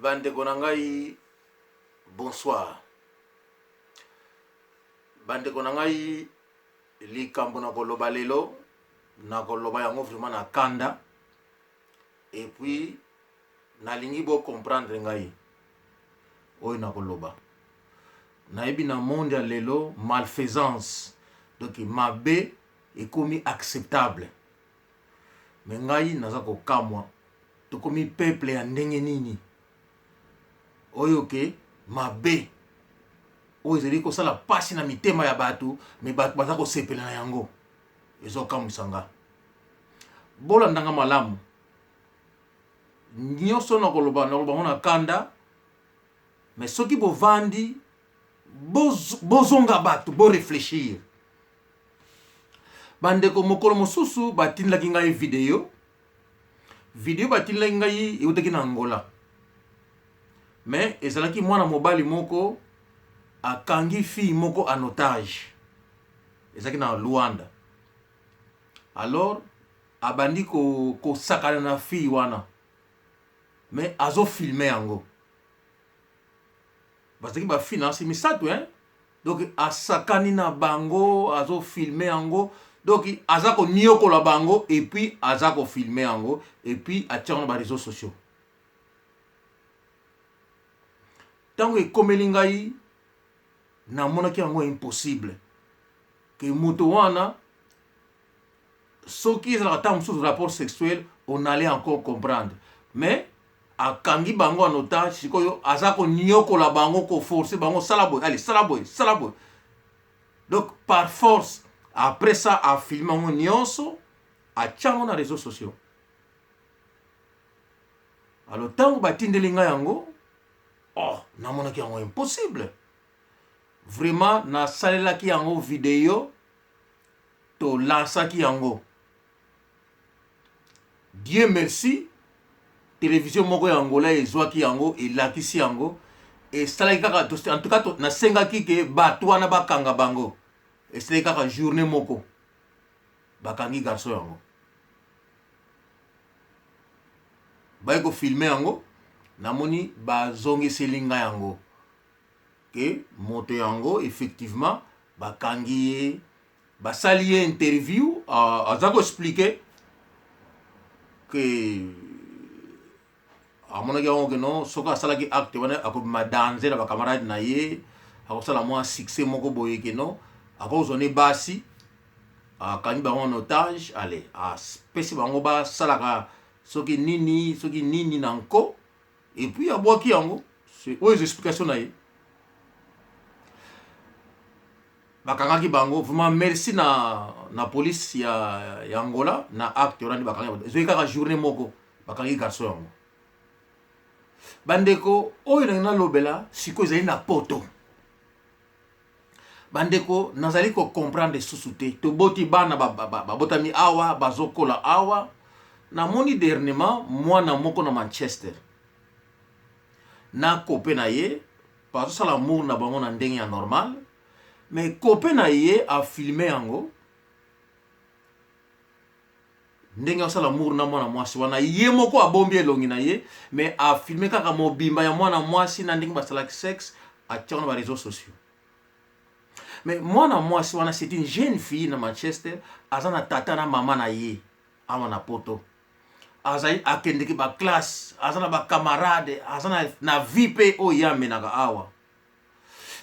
Bandeko na ngai bonsoir. Bandeko na ngai likambo na koloba lelo na koloba yango vraiment na kanda et puis nalingi bo comprendre ngai oyo na koloba. Nayebi na monde ya lelo malfaisance donc mabe ekomi acceptable. Mais ngai naza kokamwa tokomi peuple ya ndenge nini oyo ke mabe oyo ezali kosala mpasi na mitema ya bato me bato baza kosepela na yango ezokamwisa nga bolanda nga malamu nyonso nakoloba nakoloba ngo na kanda me soki bovandi bozonga bato boreflechir Bandeko, mokolo mosusu batindaki ngai video. Video batindaki ngai eutaki na Angola. Mais ezalaki mwana mobali moko akangi fille moko en otage. Ezalaki na Luanda. Alors abandi kosakana na fille wana. Mais azo filmer yango. Bazalaki ba fille na misato hein. Donc asakani na bango azo filme yango donc aza koniokola bango et puis aza ko filme yango et puis atia yango na ba réseaux sociaux. Ntango ekomeli ngai namonaki yango impossible ke moto wana soki ezalaka ntango mosusu rapport sexuel on allait encore comprendre mais akangi bango en otage sikoyo aza koniokola bango koforce bango sala boye ale sala boye sala boye donc par force après ça afilme yango nyonso atya yango na réseaux sociaux alors ntango batindeli ngai yango oh namonaki yango impossible vraiment nasalelaki yango video tolansaki yango Dieu merci television moko ya Angola ezwaki yango elakisi yango esalaki kaka en tout cas nasengaki ke bato wana bakanga bango esalaki kaka journée moko bakangi garçon yango baye kofilme yango namoni bazongiseli nga yango ke moto yango effectivement bakangi ye basali ye interview uh, aza ko expliquer ke amonaki yango ke non soki asalaki acte wana akobima danger na bacamarade na ye akosala mwa succès moko boye ke non akozwa ne basi akangi bango en otage ale apesi bango basalaka soki nini soki nini na nko et puis abwaki yango oyo eza explication na ye bakangaki bango vraiment merci na, na police ya, ya Angola na acte wana nde bakangi ezwaki kaka journée moko bakangi garçon yango bandeko oyo nangi nalobela sikoyo ezali na poto bandeko nazali kocomprendre lisusu te toboti bana babotami ba, ba, awa bazokola awa namoni dernièrement mwana moko na manchester na kope na ye bazosala amour na bango na ndenge ya normal mais copain na ye a filme yango ndenge asala amour na mwana mwasi wana ye moko abombi elongi na ye mais afilme kaka mobimba ya mwana mwasi na ndenge basalaki sexe atiaka na ba réseaux sociaux mais mwana mwasi wana c'est une jeune fille na manchester aza na tata na mama na ye awa na poto azali akendeki ba classe aza na ba camarade aza na, na vie mpe oyo ye amenaka awa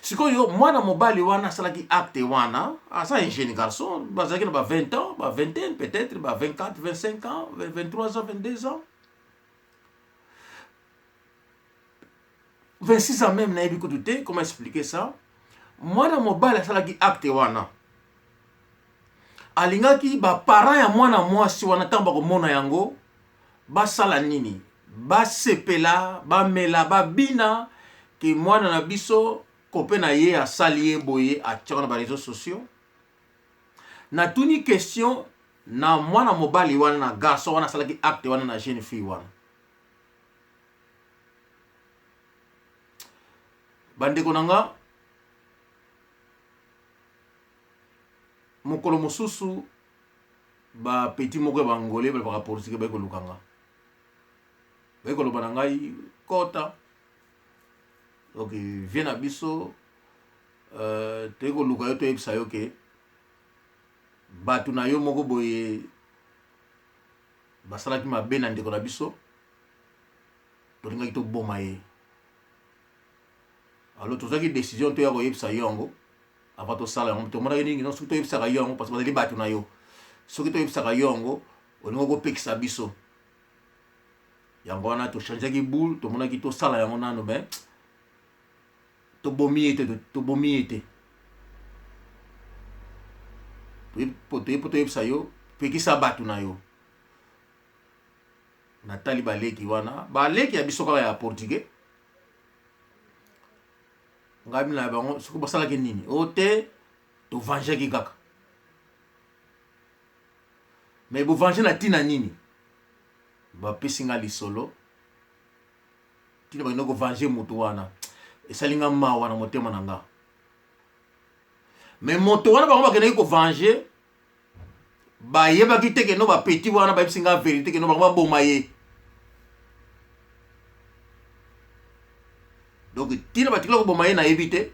sikoyo mwana mobali wana asalaki acte wana aza un jeune garçon bazalaki na ba 20 ans ba vingtaine peut-être ba 24 25 ans 23 ans 22 ans 26 ans même nayebi kutu te comment expliquer ça mwana mobali asalaki acte wana alingaki baparent ya mwana mwasi wana ntango bakomona yango basala nini basepela bamela babina ke mwana na biso kope na ye asali ye boye atiaka na bareseau sociaux natuni question na mwana mobali wana na garçon wana asalaki acte wana na jeune fille wana bandeko na nga mokolo mosusu ba petit moko ya bangole balobaka portugais baye koluka nga baye koloba na ngai kota. Donc vie na biso toyei koluka yo, toyebisa yo ke bato na yo moko boye basalaki mabe na ndeko na biso, tolingaki toboma ye. Alors tozwaki décision toya koyebisa yo yango avant tosala yango. Tomonaki nini? No, soki toyebisaka yo yango, parce que bazali bato na yo, soki toyebisaka yo yango, olingi kopekisa biso. Yango wana tochangeaki boule, tomonaki tosala yango nano, mais tobomi ye te, tobomi ye te. Toye mpo toyebisa yo, pekisa bato na yo. Natali baleki wana, baleki ya biso kaka ya Portugais. Ngai na bango, soki basalaki nini o te, tovangeaki kaka. Mais bovange na ntina nini? Bapesi nga lisolo ntina bakenda kovange moto wana. Esali nga mawa na motema na nga. Mais moto wana bango bakendaki kovange, bayebaki te que non, bapetits wana bayebisi nga vérité que non, bango baboma ye. Donc ntina batikala koboma ye, nayebi te.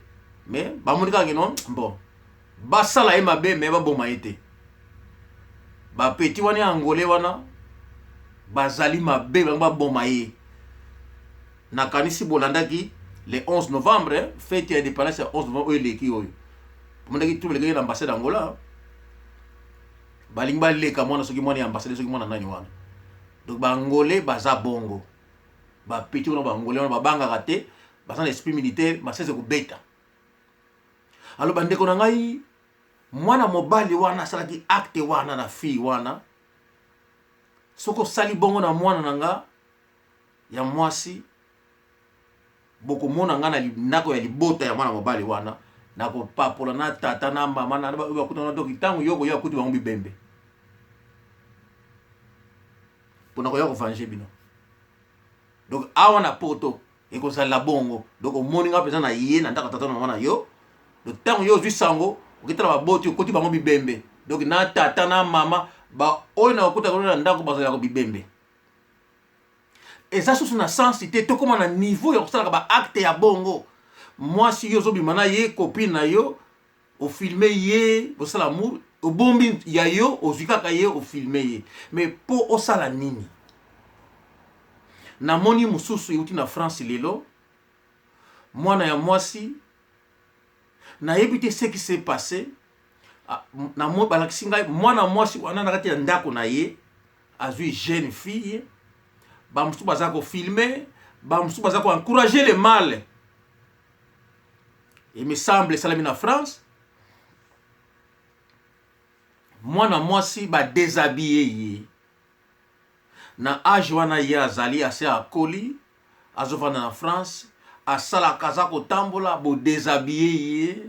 Mais bamoni kaka que non, bon, basala ye mabe, mais baboma ye te. Bapetits wana ya Angolais wana bazali mabe, bango baboma ye. Nakanisi bolandaki le 11 novembre, fête ya indépendance ya 11 novembre oyo eleki, oyo bomondaki tu balekaki na ambassade Angola, balingi baleka mwana, soki mwana ya ambassadeur, soki mwana nani wana. Donc Baangolais baza bongo. Bapetits wana, Baangolais wana babangaka te, baza na esprit militaire, masese kobeta. Alors bandeko na ngai, mwana mobali wana asalaki acte wana na fille wana. Soki osali bongo na mwana na nga ya mwasi, bokomona nga na ndako ya libota ya mwana mobali wana, nakopapola na tata na mama na bakutana. Donc ntango yo koya, akuti bango bibembe, mpona koya kovange bino. Donc awa na Poto ekozala bongo. Donc omoni nga mpenza na ye na ndako ya tata na mama na yo. Donc ntango yo ozwi sango, oketala baboti, okoti bango bibembe. Donc na tata na mama baoyo na okota kuna na ndako, bazalaka bibembe. Eza susu na sens te tokóma na niveau ya kosalaka baacte ya bongo. Mwasi yo ozobima na ye, copine na yo, ofilme ye, bosala amour, obombi ya yo, ozwi kaka ye, ofilme ye, mais mpo osala nini? Namoni mosusu euti na France lelo, mwana ya mwasi, nayebi te ce qui s'est passé. Balakisi ngai mwana mwasi wana na kati ya ndako na ye, azwi jeune fille. Bamosusu baza kofilme, bamosusu baza koencourager le mal. Il me semble esalami na France. Mwana mwasi badéshabille ye na âge wana ye azali ase akoli, azovanda na France, asalaka, aza kotambola. Bodéshabille ye,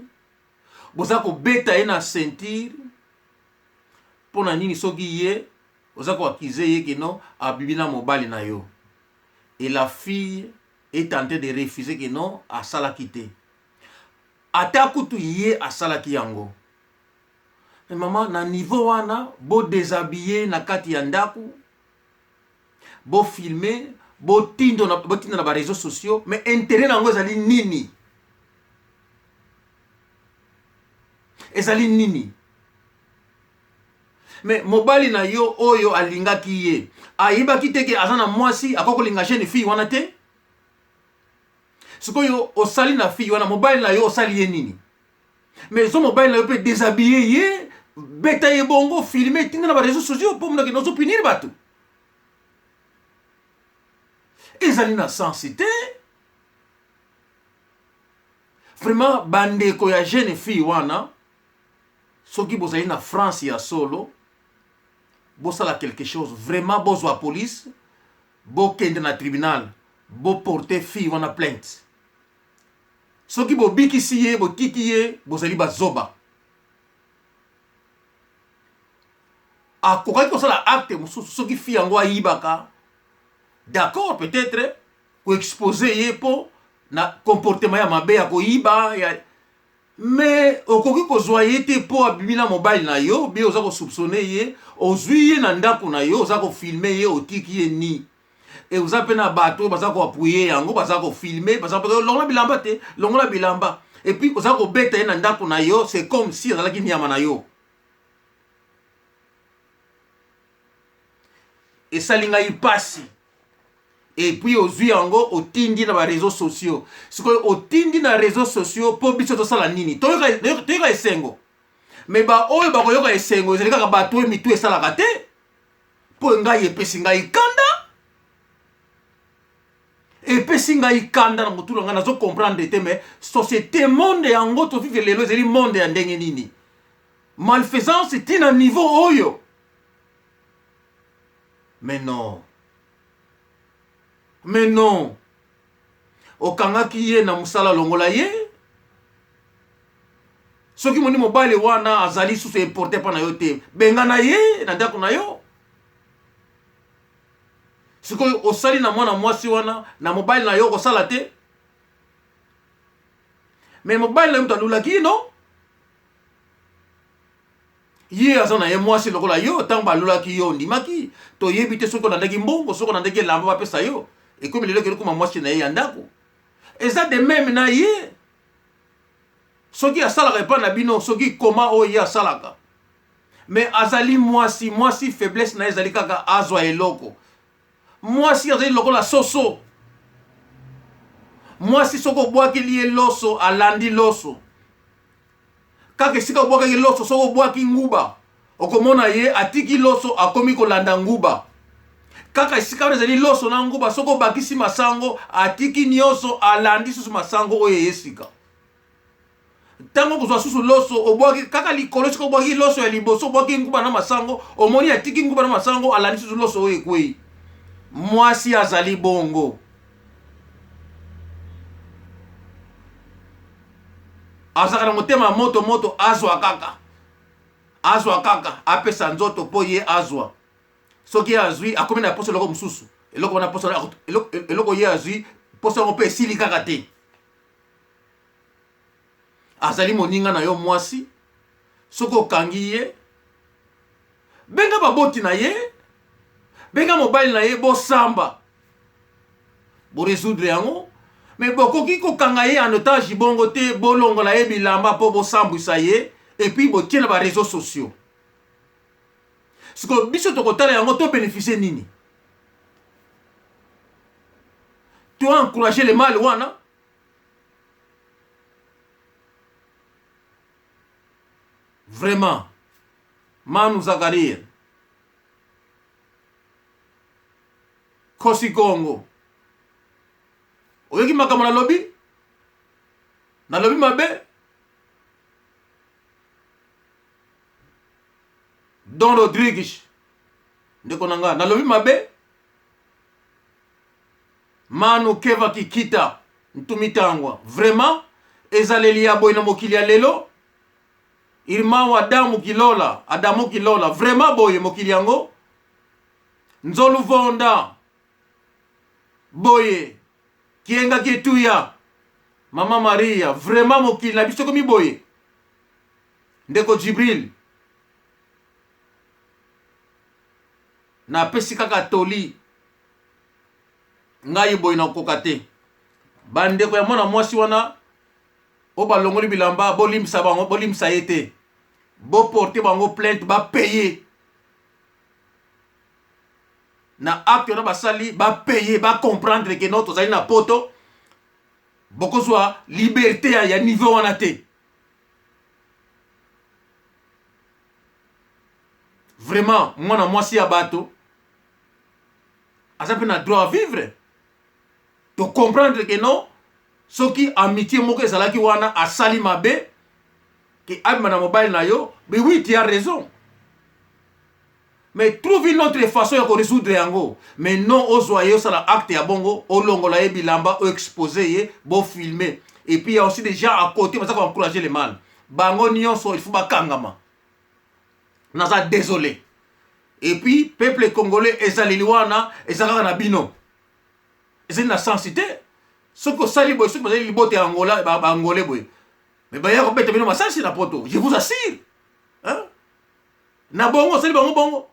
boza kobeta ye na ceinture. Mpo na nini? Soki ye oza koaccuser ye que non, abibi na mobali na yo, et la fille est en train de refuser que non, asalaki te. Ata kutu ye asalaki yango, mais mama, na niveau wana, bodéshabille na kati ya ndako, bofilme, botinda na, botinda na baréseaux sociaux, mais intérêt na yango ezali nini? Ezali nini? Mais mobali na yo oyo alingaki ye, ayebaki te ke aza na mwasi, akoki kolinga jeune fille wana te? Sikoyo osali na fille wana, mobali na yo, osali ye nini? Mais zo mobali na yo mpe déshabille ye, beta ye bongo, filme, tinda na baréseaux sociaux, mpo monaki nozopunir bato. Ezali na sens te vraiment. Bandeko ya jeune fille wana, soki bozali na France ya solo, bosala quelque chose vraiment. Bozwa police, bokende na tribunal, boporte fille wana plainte. Soki bobikisi ye, botiki ye, bozali bazoba. Akokaki kosala acte mosusu. Soki fille yango ayibaka, d'accord, peut-être koexpose ye mpo na comportement ya mabe ya koyiba ya, mais okoki kozwa ye te mpo abimi na mobali na yo, be oza kosoupçonner ye, ozwi ye na ndako na yo, oza kofilme ye, otiki ye ni. E oza mpe na bato oyo baza koapuye yango, baza kofilme, baza longola bilamba te, longola bilamba. Et puis oza kobeta ye na ndako na yo, c'est comme si azalaki nyama na yo. Esali ngai mpasi. Et puis ozwi yango otindi na ba réseaux sociaux. Sikoyo otindi na réseaux sociaux mpo biso tosala nini? Toyoka esengo. Me baoyo bakoyoka esengo ezali kaka bato oyo mitu esalaka te. Mpo ngai epesi ngai kanda, epesi ngai kanda na motu na ngai, nazo comprendre te. Mais société monde yango tovivre lelo ezali monde ya ndenge nini? Malfaisance ti na niveau oyo? Mais non, mais non. Okangaki ye na mosala, longola ye. Soki moni mobali wana azali susu importe mpa na yo te, bengana ye na ndako na yo. Sikoyo osali na mwana mwasi wana, na mobali na yo okosala te. Me mobali na yo moto alulaki no, ye aza na ye mwasi lokola yo. Ntango balulaki yo ondimaki, toyebi te soki olandaki mbongo, soki olandaki elamba bapesa yo. Ekomi lelo ekeli koma mwasi na ye ya ndako. Eza de meme na ye, soki asalaka epai na bino, soki koma oyo ye asalaka. Me azali mwasi, mwasi faiblesse na ye ezali kaka azwa eloko. Mwasi azali lokola soso. Mwasi soki obwakeli ye loso, alandi loso kaka esika obwakaki loso. Soki obwaki nguba, okomona ye atiki loso, akomi kolanda nguba kaka esika wana ezali loso na nguba. Soki obakisi masango, atiki nyonso, alandi susu masango oyo eye sika. Ntango okozwa susu loso, obwaki kaka likolo esika obwaki loso ya liboso, obwaki nguba na masango, omoni atiki nguba na masango, alandi susu loso oyo ekwei. Mwasi azali bongo. Azalaka na motema moto moto, azwa kaka, azwa kaka, apesa nzoto mpo ye azwa. Soki ye azwi, akomi na posa eloko mosusu, eloko wana posa, eloko ye azwi, posa yango mpe esili kaka te. Azali moninga na yo mwasi, soki okangi ye, benga baboti na ye, benga mobali na ye, bosamba, boresoudre yango. Me bokoki kokanga ye en otage bongo te, bolongola ye bilamba mpo bosambwisa ye, epuis botie na bareseau sociaux. Sikoyo biso tokotala yango, tobénéficie nini? To encourager le mal wana. Vraiment, Manu Zakaria Kosi Kongo, oyoki makambo nalobi? Nalobi mabe? Don Rodrigues, ndeko na nga, nalobi mabe? Manu Keva Kikita Ntumitangwa, vraiment ezaleli ya boye na mokili ya lelo. Irmão Adamu Kilola, Adamu Kilola, vraiment boye mokili yango. Nzolu Vonda boye Kienga Kietuya, Mama Maria, vraiment mokili na biso ekomi boye. Ndeko Jibril, napesi kaka toli, ngai boye nakokoka te. Bandeko ya mwana mwasi wana oyo balongoli bilamba, bolimbisa bango, bolimbisa ye te, boporte bango plainte, bapaye na acte wana basali, bapaye, bacomprendre ke no tozali na poto, bokozwa liberté ya niveau wana te. Vraiment, mwana mwasi ya bato aza mpe na droit à vivre. To comprendre ke non, soki amitié moko ezalaki wana, asali mabe ke abima na mobali na yo, mais oui, tu as raison, mais trouve une autre façon ya korésoudre yango. Mais non, ozwa ye, osala acte ya bongo, olongola ye bilamba, oexpose ye, bofilme. Et puis il y a aussi des gens à côté baza koencourager le mal. Bango nyonso il faut bakangama. Naza désolé. Et puis peuple congolais, ezaleli wana eza kaka na bino, ezali na sensi te. Soki osali boye, soki bazali libota ya Angola, baangolais boye, mais baya kobeta bino masasi na poto, je vous assure, hein? Na bongo osali bango bongo,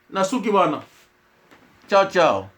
nasuki wana. Ciao ciao.